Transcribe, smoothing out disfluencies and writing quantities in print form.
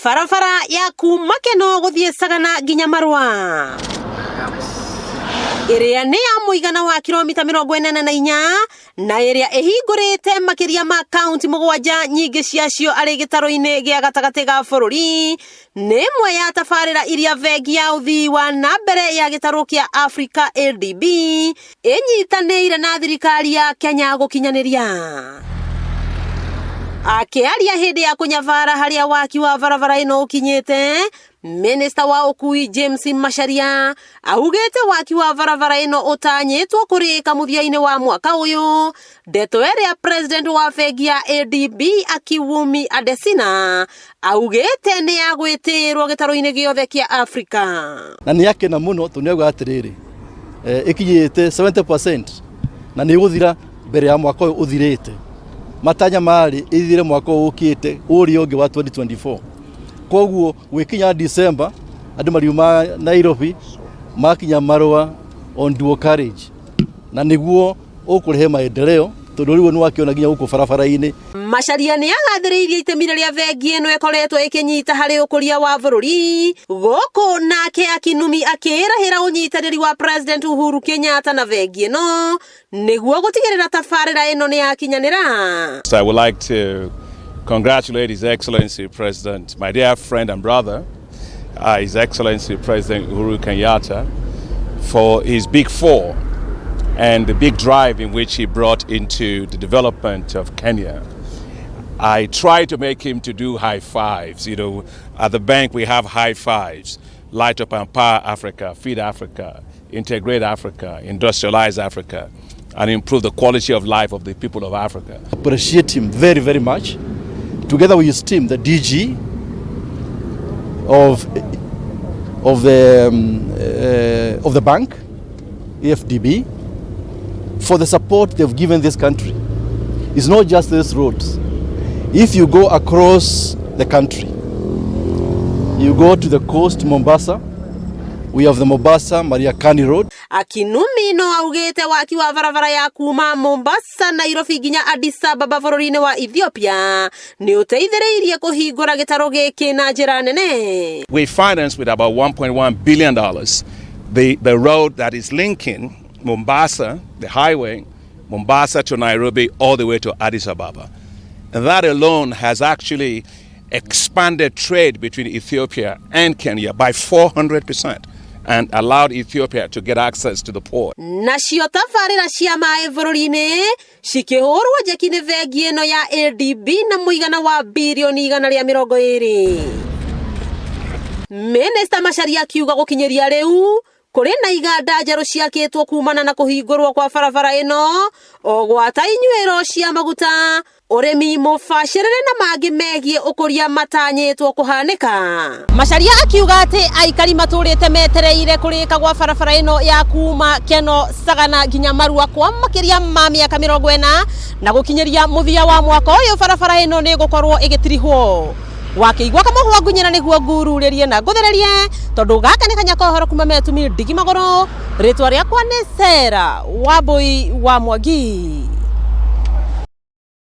Barabara ya kuma Keno gũthiĩ Sagana nginya Marũa ĩrĩa nĩ ya mũigana wa kilomita 84 na ĩrĩa ĩhingũrĩte makĩria ma kaunti mũgwanja, nyingĩ ciacio arĩ gĩtarũ-inĩ gĩa gatagatĩ ga bũrũri, nĩ ĩmwe ya tabarĩra iria bengi ya ũthii wa na mbere ya gĩtarũ kĩa Africa ADB ĩnyitanĩire na thirikari ya Kenya gũkinyanĩria. Akĩaria hĩndĩ ya kũnyabara harĩa waki wa barabara ĩno ũkinyĩte, Minista wa ũkui James Macharia augĩte waki wa barabara ĩno ũtanyĩtwo kũrĩka mũthia-inĩ wa mwaka ũyũ. Ndeto ĩrĩa president wa bengi ya ADB Akiwumi Adesina augĩte nĩ ya gwĩtĩĩrwo gĩtarũ-inĩ gĩothe kĩa Afrika. Na nĩ akena mũno tondũ nĩ auga atĩrĩrĩ, ĩkinyĩte 70% na nĩ ĩgũthira mbere ya mwaka ũyũ ũthirĩte. Matanya marĩ ĩthire mwaka ũyũ ũkĩte ũrĩa ũngĩ wa 2024. Koguo gwĩkinya December andũ mariuma Nairobi makinya Marũa on dual carriage, na nĩguo ũkũrehe maendeleo tondũ rĩu nĩ wakĩona nginya gũkũ barabara-inĩ. Macharia nĩ agathĩrĩirie itemi rĩrĩa bengi ĩno ĩkoretwo ĩkĩnyita harĩ ũkũria wa bũrũri gũkũ, nake Akinumi akĩĩrahĩra ũnyitanĩri wa President Uhuru Kenyatta na bengi ĩno nĩguo gũtigĩrĩra tabarĩra ĩno nĩ yakinyanĩra. So I would like to congratulate His Excellency President, my dear friend and brother, His Excellency President Uhuru Kenyatta, for his big four and the big drive in which he brought into the development of Kenya. I try to make him to do high fives. At the bank we have high fives. Light up and power Africa, feed Africa, integrate Africa, industrialize Africa, and improve the quality of life of the people of Africa. Appreciate him very, very much. Together with his team, the DG of the bank, AfDB, for the support they've given this country. It's not just these roads. If you go across the country, you go to the coast, Mombasa, we have the Mombasa Mariakani Road. Akinumi no augĩte waki wa barabara ya kuma Mombasa, Nairobi nginya Addis Ababa bũrũri-inĩ wa Ethiopia nĩ ũteithĩrĩirie kũhingũra gĩtarũ gĩkĩ na njĩra nene. We financed with about $1.1 billion the road that is linking Mombasa, the highway, Mombasa to Nairobi, all the way to Addis Ababa. And that alone has actually expanded trade between Ethiopia and Kenya by 400% and allowed Ethiopia to get access to the port. Nacio tabarĩra cia maĩ bũrũri-inĩ cikĩhũrwo njeki nĩ bengi ĩno ya ADB na mũigana wa birioni 120. Minista Macharia akiuga gũkinyĩria rĩu kũrĩ na iganda njerũ ciakĩtwo kumana na kũhingũrwo kwa barabara ĩno, o gwata inyuĩro cia maguta, ũrĩmi mũbacĩrĩre na mangĩ megiĩ ũkũria matanyĩtwo kũhanĩka. Macharia akiuga atĩ aikari matũrĩte metereire kũrĩka gwa barabara ĩno ya kuma Keno Sagana nginya Marua kwa makĩria ma mĩaka 40, na gũkinyĩria mũthia wa mwaka ũyũ barabara ĩno nĩ ĩgũkorwo ĩgĩtirihwo. Wakĩigua kamũhwa ngunyĩra nĩguo ngururĩrie na ngũthererie, tondũ gaka nĩ kanya kohoro kuma metumi ndigi magũrũ. Rĩtwa rĩakwa nĩ Sera Wambui wa Mwangi.